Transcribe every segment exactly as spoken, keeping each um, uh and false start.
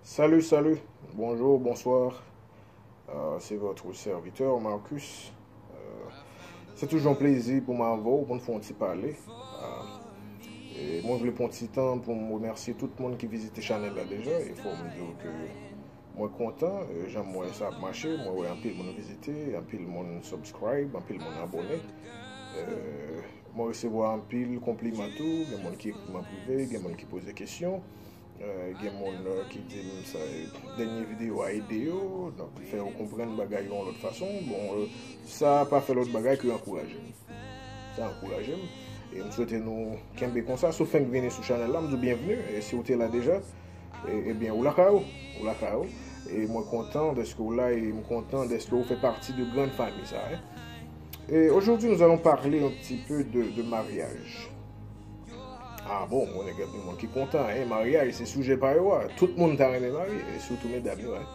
Salut, salut. Bonjour, bonsoir. Euh, c'est votre serviteur, Marcus. Euh, c'est toujours un plaisir pour moi, vous, pour nous faire un petit parler. Euh, e mwen vle pran ti tan pou m remèsye tout moun ki vizite chanèl la deja. E fò m di w ke mwen kontan, euh, jan m wè sa ap mache, mwen wè anpil moun vizite, anpil moun subscribe, anpil moun abòne. Euh, mwen resevwa anpil konpliman tou, gen moun ki ekri m an prive, gen moun ki poze kesyon. Euh, gen moun, euh, ki di m sa, euh, dènye videyo a ede yo, donk fè yo konprann bagay yo yon lòt fason. Bon, euh, sa pa fè lòt bagay ke ankouraje m. Sa ankouraje m. E m swete nou kenbe konsa. Si w fenk vini sou chanèl la, m di w byenvni. E si w te la deja, e, ebyen, ou lakay ou. Ou lakay ou. E mwen kontan dèske w la e m kontan dèske w fè pati de grann fanmi sa, hein. Et aujourd'hui, nous allons parler un petit peu de, de mariage. Ah bon, mwen gen anpil moun ki kontan, hein, maryaj, se sijè pa yo a. Tout moun ta renmen marye, e sitou medam yo, hein.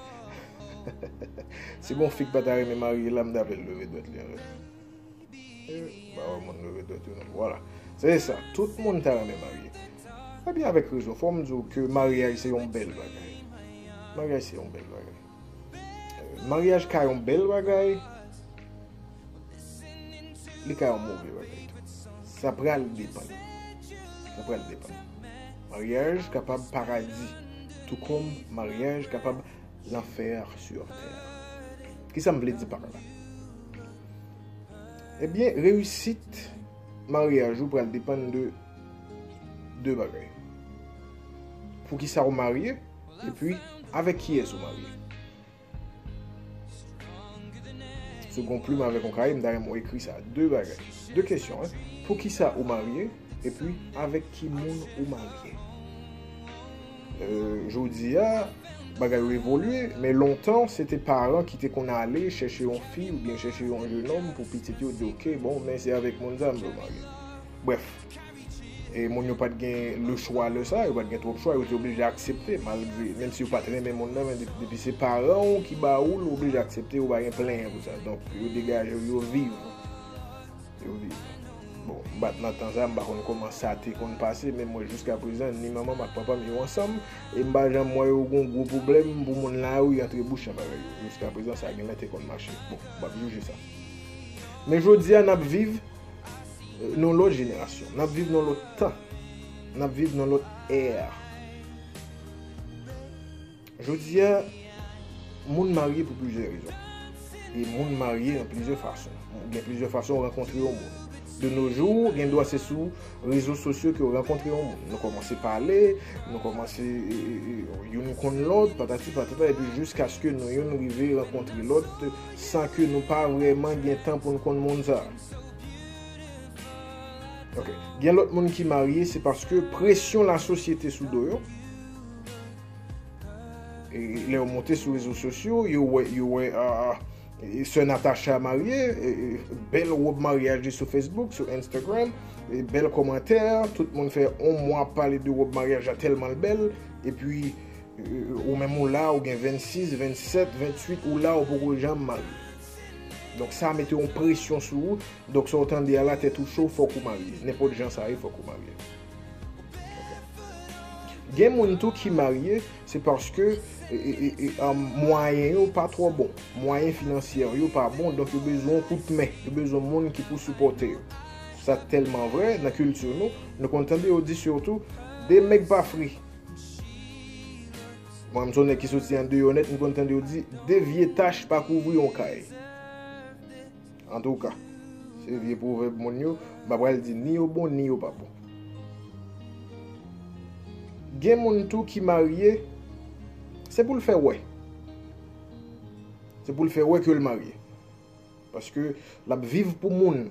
Si gon fi k pa ta renmen marye la, m ta vle l leve dwèt li anlè. Eh, ba wè moun leve dwèt yo non. Voilà. Se sa, tout moun ta renmen marye. Ebyen, avèk rezon, fò m di w ke maryaj se yon bèl bagay. Maryaj se yon bèl bagay. Maryaj ka yon bèl bagay, li ka yon move bagay tou. Sa pral depann. Sa pral depann. Maryaj kapab paradi, tou kòm maryaj kapab lanfè sur tè. Kisa m vle di pa la? Ebyen, reyisit maryaj ou pral depann de de bagay. Poukisa w marye, epi avèk kiyès ou marye. Si w gen yon plim avèk yon kaye, m ta renmen w ekri sa. De bagay. De kesyon, hein. Poukisa ou marye, epi avèk ki moun ou marye. Euh, jodi a, bagay yo evolye, men lontan, se te paran ki te konn ale chèche yon fi oubyen chèche yon jenòm pou pitit yo di, "Ok, bon, men se avèk moun sa m vle w marye." Brèf, e moun yo pa t gen lechwa lè sa, yo pa t gen twòp chwa, yo te oblije aksepte, malgre, menm si yo pa t renmen moun nan, men de- depi se paran w ki ba ou l, ou oblije aksepte, ou pa gen plenyen pou sa. Donk, yo degaje yo, yo viv. Yo viv. Bon, m pa t nan tan sa, m pa konn kòman sa te konn pase, men mwen jiska prezan, ni manman m ak papa m yo ansanm, e m pa janm wè yo gon gwo pwoblèm pou moun lari antre bouch nan bagay yo. Jiska prezan, sa genlè te konn mache. Bon, m p ap jije sa. Men jodi a, n ap viv, euh, nan lòt jenerasyon. N ap viv nan lòt tan. N ap viv nan lòt è. Jodi a, moun marye pou plizyè rezon. E moun marye nan plizyè fason. Gen plizyè fason w rankontre yon moun. De nos jours, gen dwa se sou rezo sosyo ke w rankontre yon moun. Nou kòmanse pale, nou kòmanse, e, e, e, youn konn lòt, patati patata, epi jiskaske nou youn rive rankontre lòt san ke nou pa vrèman gen tan pou n konn moun sa a. Ok. Gen lòt moun ki marye, se paske presyon lasosyete sou do yo. E lè yo monte sou rezo sosyo, yo wè, yo wè, a, a, e sè Natacha marye, e, e, bèl wòb maryaj li sou Facebook, sou Instagram, e bèl kòmantè, tout moun fè yon mwa ap pale de wòb maryaj la tèlman l bèl, epi, e, ou menm ou la, ou gen vennsis, vennsèt, venntuit, ou la, ou poko janm marye. Donk sa mete yon presyon sou ou, donk sa w tande a la tèt ou cho, fòk ou marye. Nenpòt jan sa ye, fòk ou marye. Gen moun tou ki marye, se paske, e, e, e, e, a, mwayen yo pa twò bon. Mwayen finansyè yo pa bon, donk yo bezwen yon kout men. Yo bezwen moun ki pou sipòte yo. Sa tèlman vrè, nan kilti nou, nou konn tande yo di sitou, de mèg pa fri. Mwen, m se yon nèg ki soti andeyò nèt, m konn tande yo di, de vye tach pa kouvri yon kay. Antouka, se vye pwovèb moun yo, m pa pral di ni yo bon, ni yo pa bon. Gen moun tou ki marye, se pou l fè wè. Se pou l fè wè ke l marye. Paske l ap viv pou moun.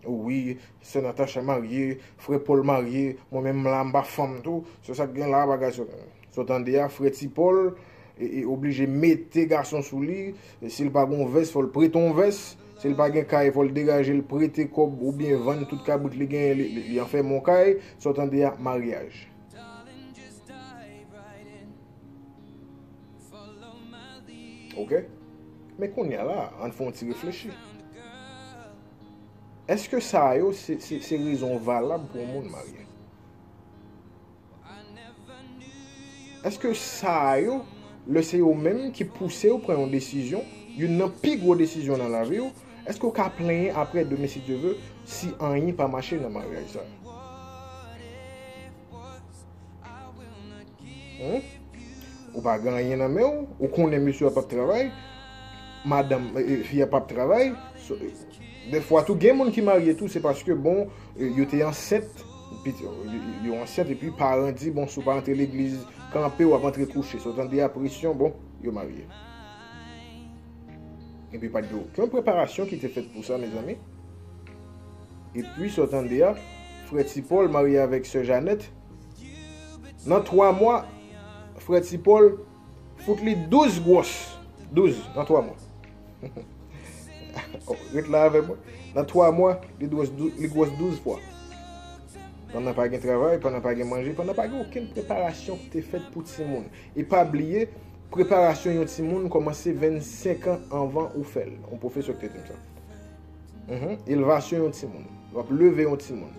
Wi, sè Natacha marye, frè Pòl marye, mwen menm la m pa fanm tou. Se sa k gen la, bagay sa. Sa w tande a, frè Ti Pòl, e, e oblije mete gason sou li. E si l pa gen yon vès, fò l prete yon vès. Si l pa gen kay, fò l degaje l prete kòb oubyen vann tout kabrit li genyen, li, li, li anfèmen yon kay. Sa w tande a, maryaj. Ok? Men kounye a la, ann fè yon ti reflechi. Èske sa yo se, se, se rezon valab pou yon moun marye? Èske sa yo, lè se yo menm ki pouse w pran yon desizyon, youn nan pi gwo desizyon nan lavi w, èske w ka plenyen apre demen si Dye ve si anyen pa mache nan maryaj sa? Hmm? Ou pa gen anyen nan men w, ou konnen mesye a p ap travay, madanm, e, e, fi a p ap travay. So, e, dèfwa tou, gen moun ki marye tou, se paske, bon, e, yo te ansent, piti, yo, yo, yo ansent, epi paran di, bon, si w pa antre legliz, kanpe, w ap antre kouche. So, tande a presyon, bon, yo marye. Epi pa t gen okenn preparasyon ki te fèt pou sa, mezanmi. Epi, sa w tande a, frè Ti Pòl marye avèk sè Janèt. Nan twa mwa, frè Ti Pòl fout li douz gwòs. Douz nan twa mwa. Oh, ret la avè mwen. Nan twa mwa, li gwòs dou-, li gwòs douz fwa. Pandan pa gen travay, pandan pa gen manje, pandan pa gen okenn preparasyon ki te fèt pou timoun. E pa bliye, preparasyon yon timoun kòmanse vennsenk an anvan ou fè l. Yon pwofesè ki te di m sa. Mhm. Elevasyon yon timoun. W ap leve yon timoun.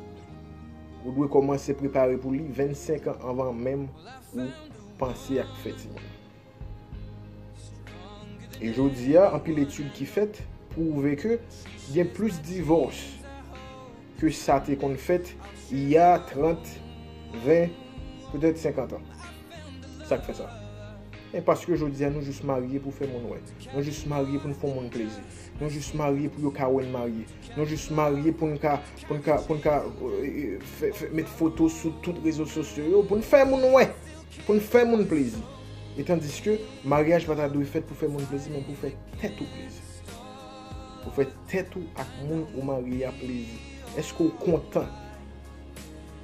Ou dwe kòmanse prepare pou li vennsenk an anvan menm ou panse ak fè timoun. E jodi a, anpil etid ki fèt pwouve ke gen plis divòs ke sa te konn fèt il y a trant, ven, petèt senkant an. Sa k fè sa? E paske jodi a, nou jis marye pou fè moun wè. Nou jis marye pou n fè yon moun plezi. Nou jis marye pou yo ka wè n marye. Nou jis marye pou n ka, pou n ka, pou n ka, e, e, fè, fè, met foto sou tout rezo sosyo yo, pou n fè moun wè, pou n fè moun plezi. E tandiske maryaj pa ta dwe fèt pou fè moun plezi, men pou fè tèt ou plezi. Pou fè tèt ou ak moun ou marye a plezi. Èske w kontan?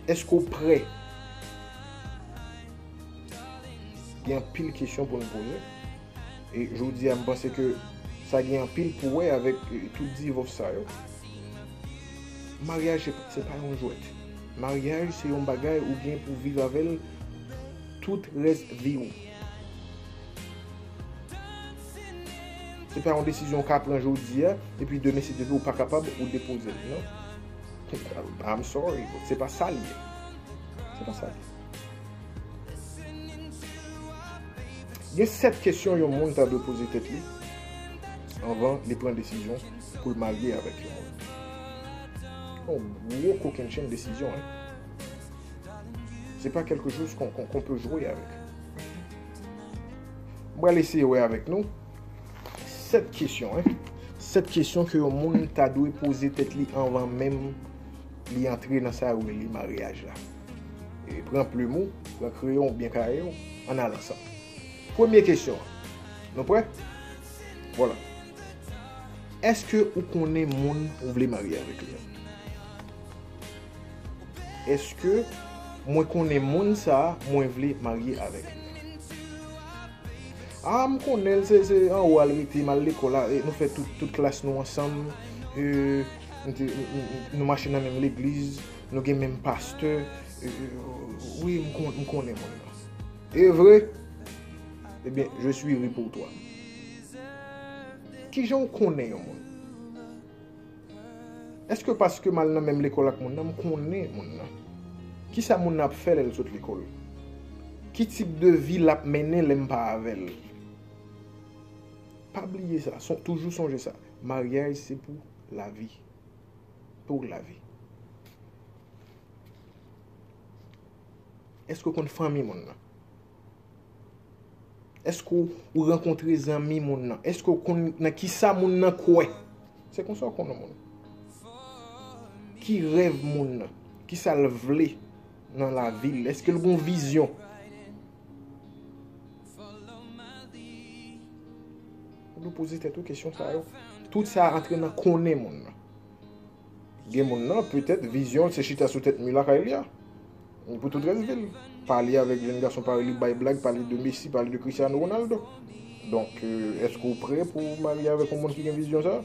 Èske w prè? Gen anpil kesyon pou n poze. E jodi a, m panse ke sa gen anpil pou wè avèk, e, tout divòs sa yo. Maryaj, se, se pa yon jwèt. Maryaj, se yon bagay ou gen pou viv avè l tout rès vi w. Se pa yon desizyon w ka pran jodi a, epi demen, si Dye ve, ou pa kapab, ou depoze l, non. I'm sorry, se pa sa l ye. Se pa sa l ye. Gen sèt kesyon yon moun ta dwe poze tèt li anvan li pran desizyon pou l marye avèk yon moun. Yon gwo kokennchenn desizyon, en. Se pa quelque chose qu'on, qu'on, qu'on peut jouer avec. M pral eseye wè avèk nou sèt kesyon, en. Sèt kesyon ke yon moun ta dwe poze tèt li anvan menm li antre nan sa yo rele maryaj la. E pran plim ou, pran kreyon oubyen kaye w, ann al ansanm. Premye kesyon an. Nou prè? Vwala. Èske ou konnen moun ou vle marye avèk li an? Èske mwen konnen moun sa a mwen vle marye avèk li an? A, m konnen l, se, se anwo a l rete, m al lekòl, a, e, nou fè tout, tout klas nou ansanm, e, nou te, nou, nou, nou mache nan menm legliz, nou gen menm pastè, e, e, wi, m kon-, m konnen moun nan. E vre? Ebyen, je suis ri pour toi. Kijan w konnen yon moun? Èske paske m al nan menm lekòl ak moun nan, m konnen moun nan? Kisa moun nan ap fè lè l sot lekòl? Ki tip de vi l ap mennen lè m pa avè l? Pa bliye sa, son-, toujou sonje sa. Maryaj se pou lavi. Pou lavi. Èske w konn fanmi moun nan? Èske w, ou rankontre zanmi moun nan? Èske w konn nan kisa moun nan kwè? Se konsa w konn yon moun. Ki rèv moun nan? Kisa l vle nan lavi l? Èske l gon vizyon? Ou dwe poze tèt ou kesyon sa yo. Tout sa antre nan konnen moun nan. Gen moun nan, petèt, vizyon l se chita sou tèt mi lakay li a. Pou tout rès vi l. Pale avèk jèn gason parèy li, bay blag, pale de Messi, pale de Cristiano Ronaldo. Donk, euh, èske w prè pou w marye avèk yon moun ki gen vizyon sa?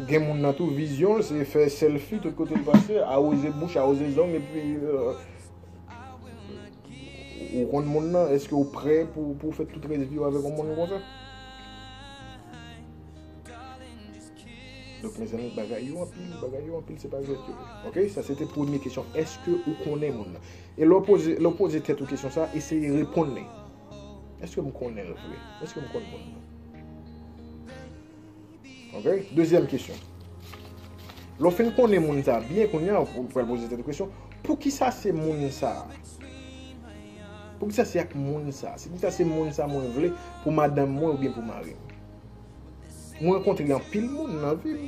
Gen moun nan tou, vizyon l se fè sèlfi tout kote l pase, awoze bouch, awoze zong, epi, euh, ou konn moun nan, èske w prè pou, pou w fè tout rès vi w avèk yon moun konsa? Donk, mezanmi, bagay yo anpil, bagay yo anpil, se pa jwèt yo ye. Oke? Sa se te premye kesyon. Èske ou konnen moun nan? E lè w poze, lè w poze tèt ou kesyon sa, eseye reponn li. Èske m konnen l vre? Èske m konn moun nan? Ok? Dezyèm kesyon. Lè w fin konnen moun sa byen, kounye a, ou pral poze tèt ou kesyon, poukisa se moun sa? Poukisa se ak moun sa? Se poukisa se moun sa mwen vle pou madanm mwen oubyen pou mari m? Mwen rankontre anpil moun nan vi m.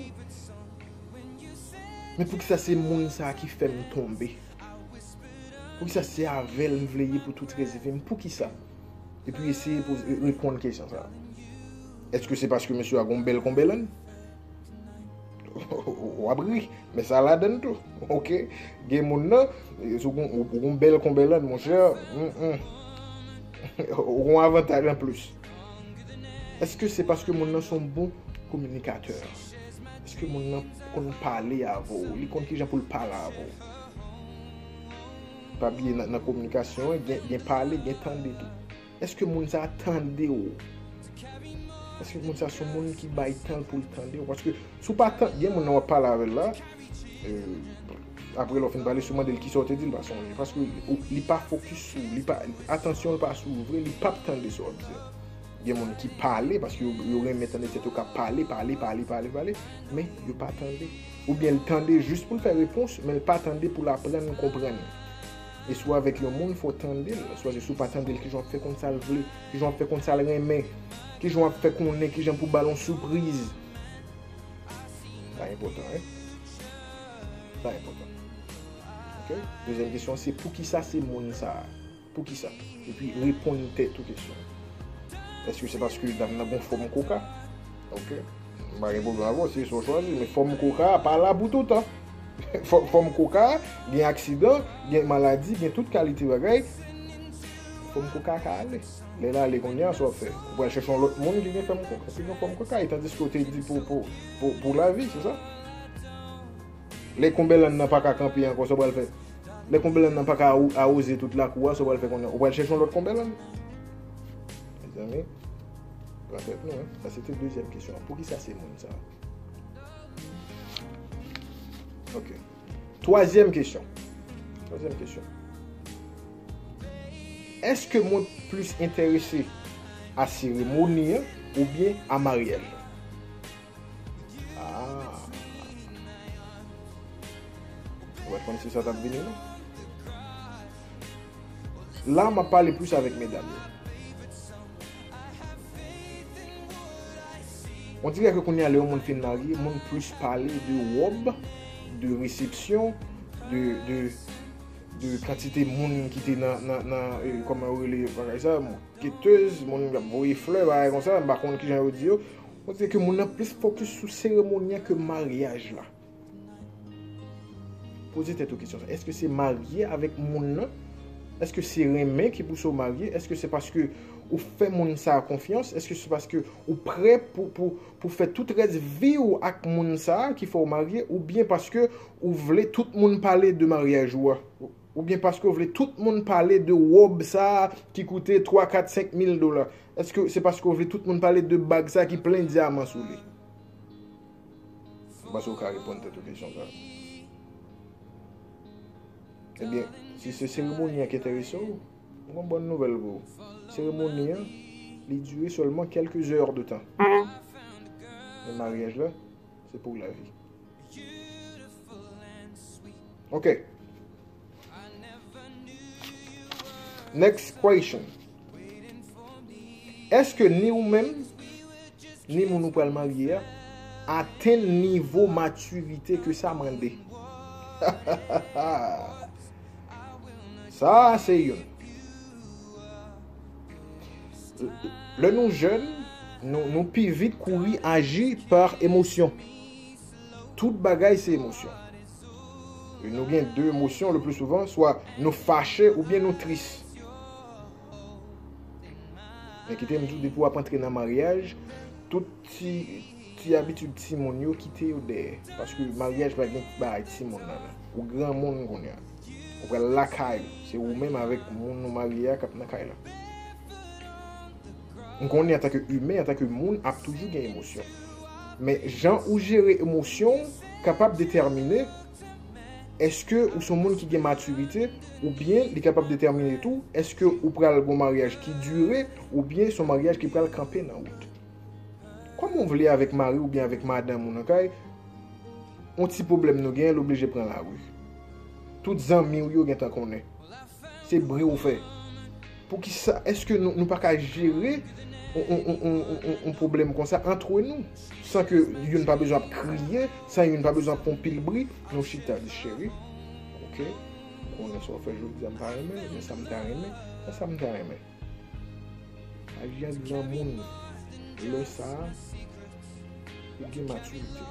Men poukisa se moun sa ki fè m tonbe? Poukisa se avè l m vle ye pou tout rès vi m? Poukisa? Epi eseye poze, reponn kesyon sa. Èske se paske mesye a gon bèl konbèlann? W ap ri, men sa ladann tou. Ok? Gen moun nan, si w gon, ou gon bèl konbèlann, monchè, mm, mm. Ou gon avantaj anplis. Èske se paske moun nan se yon bon kominikatè? Èske moun nan konn pale avè w? Li konn kijan pou l pale avè w? Pa bliye nan, nan kominikasyon an, gen, gen pale, gen tande tou. Èske moun sa a tande w? Èske moun sa a se yon moun ki bay tan l pou l tande w? Paske si w pa tan, gen moun nan w ap pale avè l la, euh, apre lè w fin pale, si w mande l kisa w te di, l pa sonnen. Paske ou, li pa fokis sou ou, li pa, atansyon l pa sou ou vre, li p ap tande sa w ap di a. Gen moun ki pale paske yo, yo renmen tande tèt yo k ap pale, pale, pale, pale, pale, men yo pa tande. Oubyen l tande jis pou l fè repons, men l pa tande pou l aprann konprann. E si w avèk yon moun, fò w tande l. Swa se si w pa tande l, kijan w ap fè konn sa l vle, kijan w ap fè konn sa l renmen, kijan w ap fè konnen kijan pou ba l yon sipriz. Sa enpòtan, wi. Sa enpòtan. Ok? Dezyèm kesyon, se poukisa se moun sa a? Poukisa? Epi reponn tèt ou kesyon. Èske se paske dam nan gon fòm koka? Ok. M pa gen pwoblèm avè w, se sa w chwazi, men fòm koka a pa la pou toutan. Fò-, fòm koka a, gen aksidan, gen maladi, gen tout kalite bagay. Fòm koka a ka ale. Lè l ale kounye a, sa w ap fè? Ou pral chèche yon lòt moun ki gen fòm koka, ki gen fòm koka, e tandiske w te di pou, pou, pou, pou lavi, se sa? Lè konbèlann nan pa ka kanpe ankò, sa w pral fè? Lè konbèlann nan pa ka awo-, awoze tout lakou a, sa w pral fè kounye a? Ou pral chèche yon lòt konbèlann? Mezanmi, pran tèt nou, hein. Sa se te dezyèm kesyon an. Poukisa se moun sa? Ok. Twazyèm kesyon. Twazyèm kesyon. Èske mwen plis enterese a seremoni an oubyen a maryaj la? Ah. Ou pa t konn si sa t ap vini, non? La, m ap pale plis avèk medam yo. On dirè ke kounye a, lè yon moun fin marye, moun plis pale de wòb, de resepsyon, de, de, de kantite moun ki te nan, nan, nan, eh, kòman yo rele bagay sa, ketez, moun k ap voye flè, bagay konsa, m pa konn kijan yo di yo. On dirè ke moun nan plis fokis sou seremoni an ke maryaj la. Poze tèt ou kesyon sa. Èske se marye avèk moun nan? Èske se renmen ki pouse w marye? Èske se paske ou fè moun sa a konfyans? Èske se paske ou prè pou, pou, pou fè tout rès vi w ak moun sa a ki fè w marye? Oubyen paske ou vle tout moun pale de maryaj ou a? Oubyen paske w vle tout moun pale de wòb sa a ki koute twa, kat, senk mil dola? Èske se paske w vle tout moun pale de bag sa a ki plen dyaman sou li? M panse w ka reponn tèt ou kesyon sa. Ebyen, si se seremoni an ki enterese w, m gen yon bòn nouvèl pou ou. Seremoni an, li dire sèlman quelques heures de temps. Men maryaj la, se pou lavi. Ok. Next question. Èske ni ou menm, ni moun ou pral marye a, atenn nivo matirite ke sa mande? Sa, se youn. Lè nou jèn, nou, nou pi vit kouri aji pa emosyon. Tout bagay se emosyon. E nou gen de emosyon le pli souvan, swa nou fache oubyen nou tris. Men kite m di w, depi w ap antre nan maryaj, tout ti, ti abitid timoun yo, kite yo dèyè. Paske maryaj pa gen bagay timoun ladan. Ou granmoun kounye a. Ou pral lakay ou. Se ou menm avèk moun ou marye a k ap nan kay la. M konnen antanke imen, antanke moun, ap toujou gen emosyon. Men jan ou jere emosyon w kapab detèmine Èske ou se yon moun ki gen matirite, oubyen li kapab detèmine tou, èske ou pral gen yon maryaj ki dire, oubyen se yon maryaj ki pral kanpe nan wout? Kòman w vle avèk mari w oubyen avèk madanm ou nan kay, yon ti pwoblèm nou genyen, l oblije pran lari. Tout zanmi w yo gentan konnen. Se bri w fè. Poukisa, èske nou, nou pa ka jere yon, yon, yon pwoblèm konsa antre nou, san ke youn pa bezwen ap kriye, san youn pa bezwen ap fè yon pil bri? Nou chita, di, cheri, oke, m konnen sa w fè jodi a m pa renmen l, men sa m ta renmen, men sa m ta renmen. Aji ak granmoun. Lè sa a, ou gen matirite.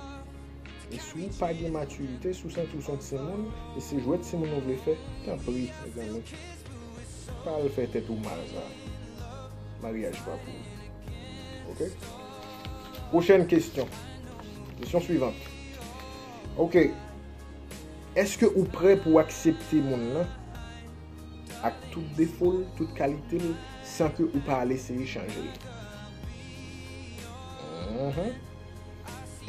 E si w pa gen matirite, si w santi w se yon timoun, e se jwèt timoun ou vle fè, tanpri, mezanmi, pa al fè tèt ou mal sa. Maryaj pa pou ou. Oke? Pwochèn kesyon. Kesyon swivant. Oke. Èske ou prè pou w aksepte moun nan ak tout defo l, tout kalite l, san ke ou pa al eseye chanje l? Mhm.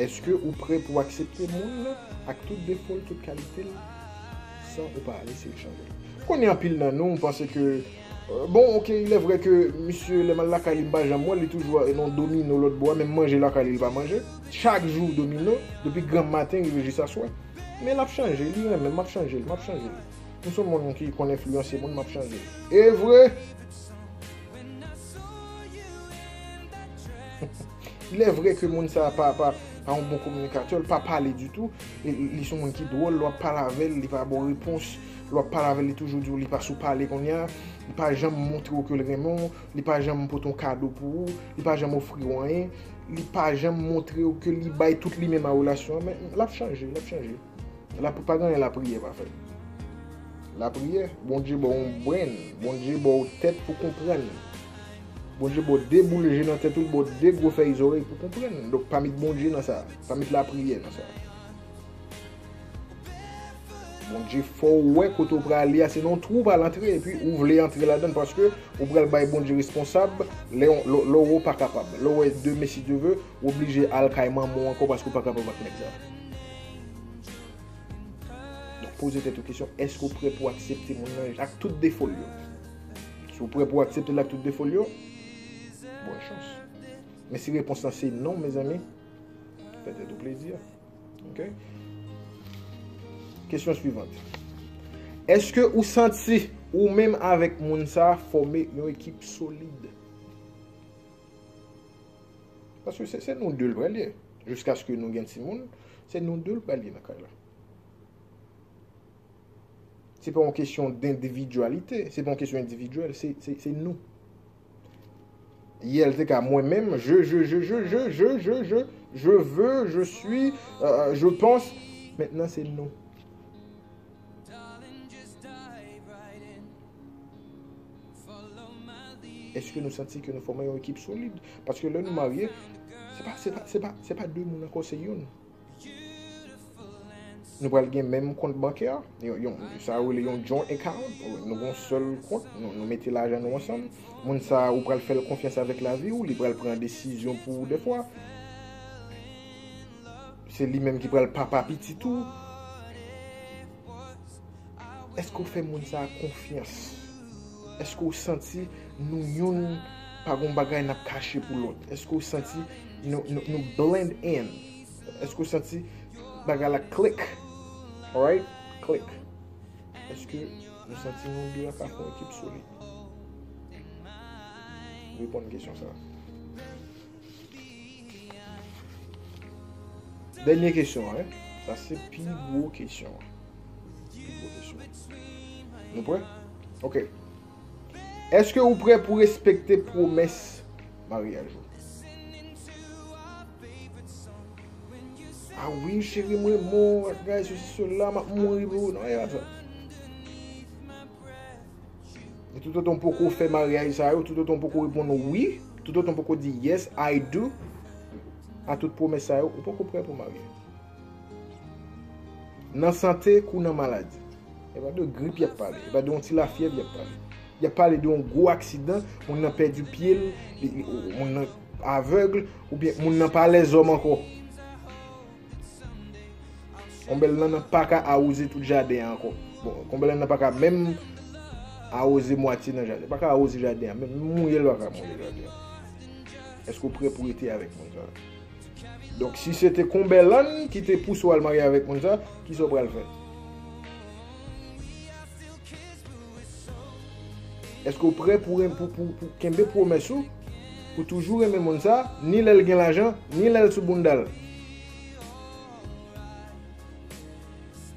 Èske ou prè pou w aksepte moun nan ak tout defo l, tout kalite l, san ou pa al eseye chanje l? Konnen anpil nan nou panse ke, euh, bon, oke, il est vrai que misye, lè m al lakay li, m pa janm wè l, li toujou nan domino lòt bò a, menm manje lakay li, li pa manje. Chak jou domino, depi granm maten rive jis aswè. Men l ap chanje, li renmen m, m ap chanje l, m ap chanje l. M se yon moun ki konn enfliyanse moun, m ap chanje l. E vre! Il est vrai que moun sa pa, pa, pa yon bon kominikatè, li pa pale ditou, e li se yon moun ki dwòl, lè w ap pale avè l, li pa ba w repons, lè w ap pale avè l, li toujou di w li pa sou pale kounye a, li pa janm montre w ke l renmen w, li pa janm pote yon kado pou ou, li pa janm ofri w anyen, li pa janm montre w ke li bay tout li menm a relasyon an, men l ap chanje, l ap chanje. Lapri-, pa gen anyen lapriyè pa fè. Lapriyè, Bondye ba w yon brenn, Bondye ba w tèt pou konprann. Bondye ba w de boul je nan tèt ou, l ba w de gwo fèy zòrèy pou konprann. Donk, pa met Bondye nan sa. Pa met lapriyè nan sa. Bondye fè w wè kote w prale a, se nan yon twou w pral antre, epi ou vle antre ladan l paske ou pral bay Bondye responsab lè, lè, lè w wè w pa kapab. Lè w wè demen, si Dye ve, w oblije al kay manman w ankò paske w pa kapab ak nèg sa. Donk, poze tèt ou kesyon, èske w prè pou w aksepte moun nan ak tout defo l yo? Si w prè pou w aksepte l ak tout defo l yo, bòn chans. Men si repons lan se non, mezanmi, fè tèt ou plezi. Oke? Kesyon swivant. Èske ou santi ou menm avèk moun sa a fòme yon ekip solid? Paske se, se nou de l pral ye. Jiskaske nou gen timoun, se nou de l pral ye nan kay la. Se pa yon kesyon dendividyalite, se pa yon kesyon endividyèl, se, se, se nou. Yè, l te ka mwen menm, je, je, je veux, je suis, euh, je pense. Mentnan, se nou. Èske nou santi ke nou fòme yon ekip solid? Paske lè nou marye, se pa, se pa, se pa, se pa de moun ankò, se youn. Nou pral gen menm kont bankè, yon, yon, sa yo rele yon joint account. Nou gen yon sèl kont, nou, nou mete lajan nou ansanm. Moun sa a, ou pral fè l konfyans avèk lavi w, li pral pran desizyon pou ou dèfwa. Se li menm ki pral papa pitit ou. Èske w fè moun sa a konfyans? Èske w santi nou youn pa gen bagay n ap kache pou lòt? Èske w santi nou, nou, nou blend in? Èske w santi bagay la klik? Alright? Klik. Èske nou santi nou de a ka fè yon ekip solid? Reponn kesyon sa a. Dènye kesyon an, hein? Sa se pi gwo kesyon an. Pi gwo kesyon an. Nou prè? Oke. Èske ou prè pou respekte pwomès maryaj ou? Ah wi, cheri, m renmen w, bagay, sesi, sela, m ap mouri pou ou. Non, e pa sa. E toutotan w poko fè maryaj sa yo, toutotan w poko reponn wi, toutotan w poko di yes, I do, a tout pwomès sa yo, ou poko prè pou marye. Nan sante kou nan maladi. E pa de grip y ap pale, e pa de yon ti lafyèv y ap pale. Y ap pale de yon gwo aksidan, moun nan pèdi pye l, li, li, moun nan avèg, oubyen moun nan pa lèzòm ankò. Konbèl nan pa ka awoze tout jaden an ankò. Bon, konbèl nan pa ka menm awoze mwatye nan jaden. Pa ka awoze jaden an, menm mouye l pa ka mouye jaden an. Èske w prè pou rete avèk moun sa? Donk, si se te Konbèlan ki te pouse w al marye avèk moun sa, kisa w pral fè? Èske w prè pou, pou, pou, pou kenbe pwomès ou, pou toujou renmen moun sa, ni lè l gen lajan, ni lè l sou bounda l?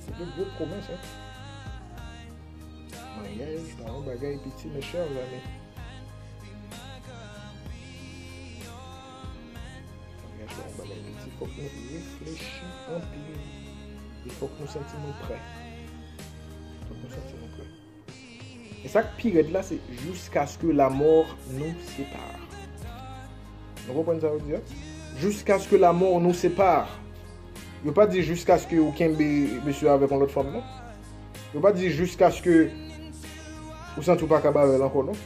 Se de gwo pwomès, hein. Maryaj pa yon bagay piti, mes chers amis. Maryaj pa yon bagay piti, fòk nou reflechi anpil. E fòk nou santi nou prè. Fòk nou santi nou prè. E sa k pi rèd la, se jusqu'à ce que la mort nous sépare. Nou konprann sa yo di a? Jusqu'à ce que la mort nous sépare. Yo pa di jusqu'à ce que ou kenbe mesye avèk yon lòt fanm, non. Yo pa di jusqu'à ce que ou santi ou pa kab avè l ankò, non.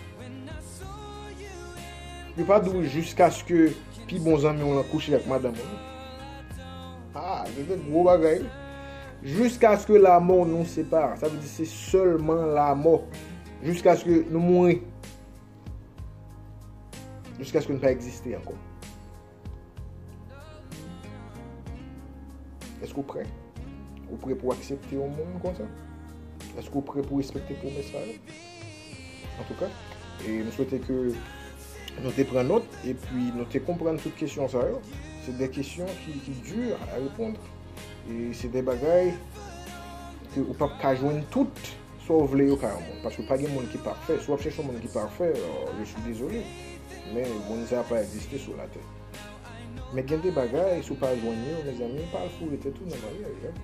Yo pa di w jusqu'à ce que pi bon zanmi w lan kouche ak madanm ou, non. Ah, se te gwo bagay. Jusqu'à ce que la mort nous sépare. Sa vle di se sèlman lanmò. Jusqu'à ce que nou mouri. Jusqu'à ce que nou pa egziste ankò. Èske w prè? Ou prè pou aksepte yon moun konsa? Èske w prè pou respekte pwomès sa yo? Antouka, e m swete ke nou te pran nòt, epi nou te konprann tout kesyon sa yo. Se de kesyon ki, ki di a repond. E se de bagay ke ou p ap ka jwenn tout sa w vle yo ka yon moun. Paske pa gen moun ki pafè. Si w ap chèche yon moun ki pafè, euh, je suis désolé. Men moun sa pa egziste sou latè. Men gen de bagay, si w pa jwenn yo, mezanmi, pa al foure tèt ou nan maryaj, hein.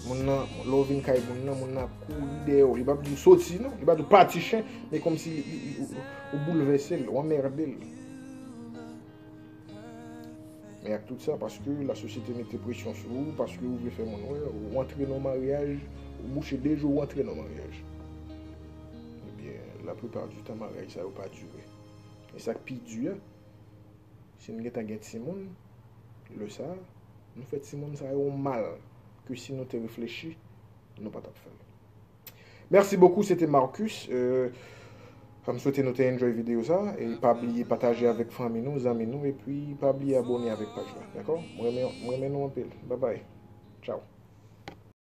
Moun nan, lè w vin kay moun nan, moun nan ap kouri dèyè w. Li p ap di w soti, non. Li p ap di w pati chen, men kòmsi li, li, ou, ou boulvèse l, ou anmède l. Men ak tout sa, paske lasosyete mete presyon sou ou, paske ou vle fè moun wè, ou antre nan maryaj, ou bouche de je w, ou antre nan maryaj. Ebyen, laplipa di tan, maryaj sa yo pa dire. E sa k pi di a, si n gentan gen timoun, lè sa a, nou fè timoun sa yo yon mal ke si nou te reflechi, nou pa t ap fè l. Mèsi bokou, se te Marcus. Euh, m swete nou te enjoy videyo sa. E pa bliye pataje avèk fanmi nou, zanmi nou, epi pa bliye abòne avèk paj la, dakò? Mwen renmen, mwen renmen nou anpil. Babay. Tchao.